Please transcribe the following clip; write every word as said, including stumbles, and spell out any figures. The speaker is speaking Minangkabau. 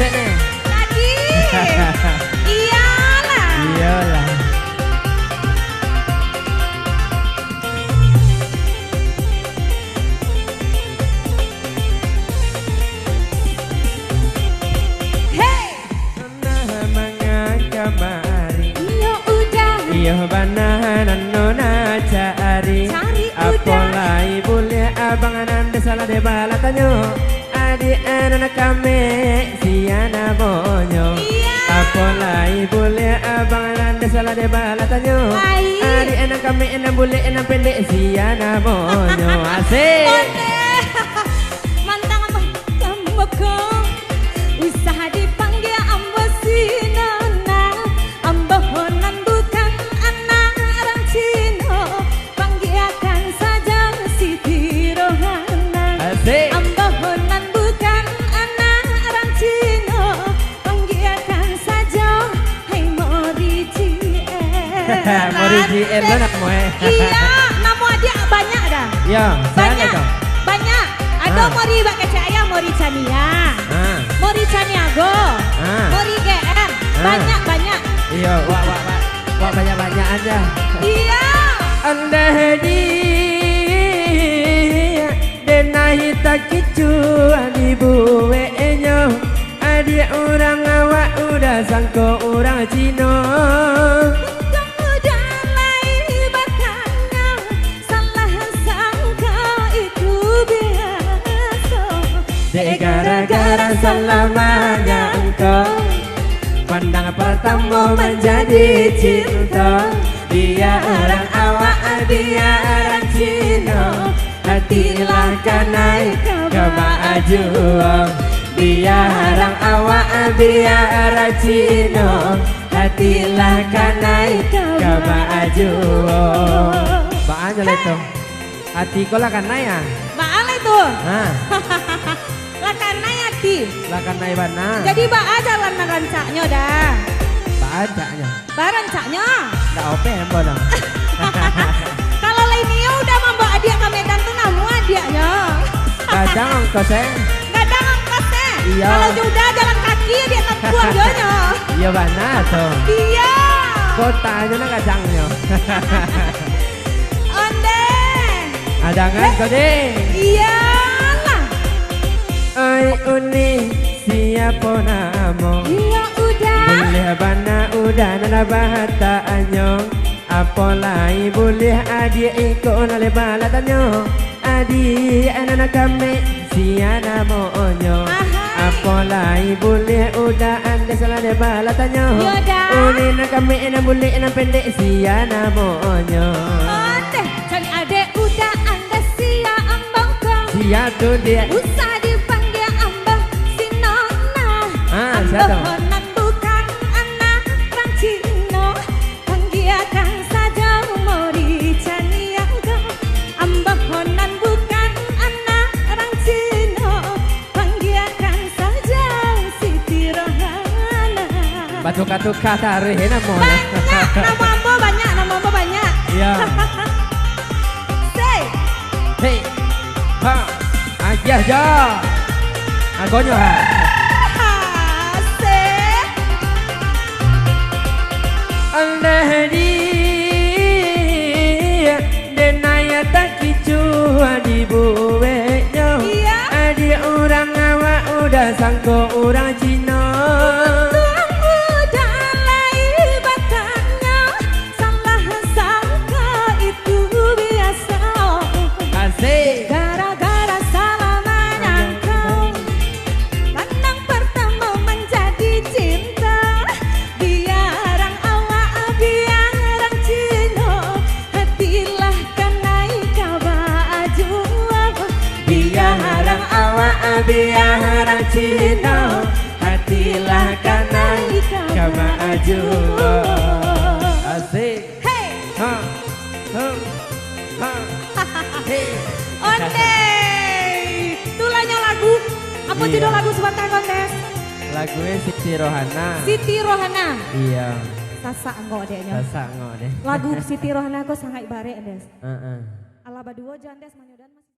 Tadi. Iyolah. Iyolah. Hei. Nah, manga kamari. Iyo udah. Iyo bana nan nona cari. Cari udah. Apo lai buliah abang nan dek salah dek bala tanyo. Adiak nan kami sia namonyo. Iya. Apo lai buliah abang nan dek salah dek bala tanyo. Lai. Adiak nan kami nan bulek nan pendek sia namonyo. Asik. Ondeh. Mantang ambo, ambo ko usah dipanggia ambo si Nona. Ambo nan bukan anak urang Cino, panggiakan sajo Siti Rohana. Asik. Ambo nan bukan anak urang Cino, panggiakan sajo, hai Mori J L. Mori J L lo namo, eh. Iya, namo adiak banyak dah. Iya, banyak, banyak. Ado. Ah. Mori bak kecek ayah, Mori Cania. Ah. Mori Caniago. Ah. Mori G R. Ah. Banyak, banyak. Iya, wak, wak, wak. Wak banyak-banyak aja. Iya. Andeh di denai takicuah dibueknyo. Adiak urang awak udah sangko urang Cino. Untuang udah lai batanyo, salah sangko itu biaso. Dek gara-gara salah manyangko, pandang partamo manjadi cinto. Bia urang awak, bia urang Cino, hati lah kanai ka baajuang. Bia urang awak, bia urang Cino, hati lah kanai ka baajuang. Baa nyo lai tu? Hati ko lah kanai, ah. Baa lai tu? Ha. Lah kanai ati. Lah kanai bana. Jadi baa jalan nan rancaknyo dah? Baa rancaknyo? Baa rancaknyo? Ndak ope ambo no. Kalau lai nio udah mambawa adiak ka Medan tu, namuah adiaknyo? Gadang ongkos, eh. Gadang ongkos, eh. Iyo. Kalau jo udah jalan kaki adiak tampuah jo nyo. Iyo bana tu. Iyo. Kotanyo nan gadangnyo. Ondeh. Adangan ko deh. Iyolah. Ai Uni, siapo namo? Iyo udah. Buliah bana udah nan batanyo. Apo lai buliah adiak iko nan lai bala tanyo. Adiak nan kami sia namonyo. Aha. Apo lai buliah udah andeh salah dek bala tanyo. Yo dah. Uni nan kami nan bulek nan pendek sia namonyo. Ondeh, cari adek udah andeh sia ambo ko. Sia tu, Diak? Usah dipanggia ambo si Nona. Ah, sia tu? Ambo nan bukan anak urang Cino. Panggiakan sajo Mori Caniago. Ambo nan bukan anak urang Cino. Panggiakan sajo Siti Rohana. Batuka-tuka taruih namo. Banyak namo ambo, banyak namo ambo, banyak. Iya. Say. Hei. Ha. Agiah jo. Agonyo ha. Asik. Andeh di denai takicuah dibueknyo. Iya. Adiak urang awak udah sangko urang Cino. Untuang udah lai batanyo, salah sangko itu biaso. Asik. Gara-gara salah manyangko, pandang partamo manjadi cinto. Bia urang awak, bia urang Cino, hati lah kanai ka baajuang. Bia urang awak, bia urang Cino, hati lah kanai ka baajuang. Asik. Hei. Ha. Ha. Ha. Hei. Ondeh. Itulah nyo lagu. Apo judul lagu sabanta, Kondes? Lagunyo Siti Rohana. Siti Rohana. Iya. Sasak angok deknyo. Sasak angok deh. Lagu Siti Rohana ko sangaik barek, Des. Heeh. Alah baduo jo Andes manyodan.